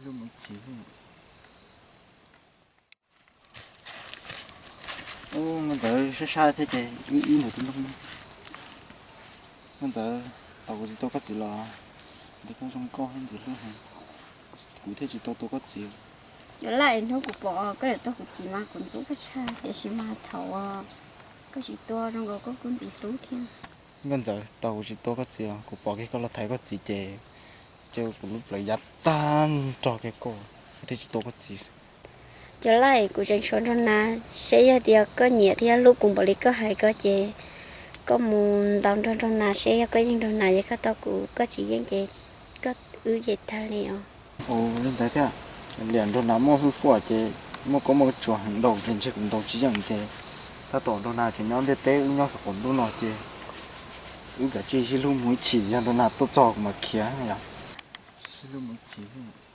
Ub, Nkauj Ntxawm, sab sab thiab ces wb ib ntawm tus nroog. Nkauj Ntxawm, tau kuv tsis tau koj txiv los, ntawm koj zoo nkauj thiab ntxim hlub heev, kuv thiaj tsis tau tua koj txiv. Cov laj, hnub kuv pom koj yuav tau kuv txiv mas kuv ntxub koj tshaj, tiam sis mas thaum koj tsis tua zoo nkaus koj kuj ntxim hlub thiab. Nkauj Ntxawm, tau kuv tsis tua koj txiv, kuv pom kiag koj los thaiv koj txiv ces, ces kuv lub plawv yav tag nrog kiag koj, kuv thiaj tsis tua koj txiv. Cov laj, kuv tseem tshuav nraug nas, seb yog tias koj nyiam thiab hlub kuv npaum li koj hais ko ces koj mus ntaus nrog nraug nas seb yog koj yeej nraug nas, yog koj tau kuv, koj tsis yeej ces koj wb ces tag li os. Ua li ntawd thiab, liam nraug nas muaj hwj fuaj ces muaj koob muaj tshuaj heev dhau ces ntshe kuv ntaus tsis yeej ces tab tom nraug nas tseem nyob ntiaj teb, wb nyob saum qaum ntuj no ces wb kav tsij sib hlub mus ib chim, yog nraug nas tuaj txog kuv mam khiav yom. Sib hlub mus ib chim xwb.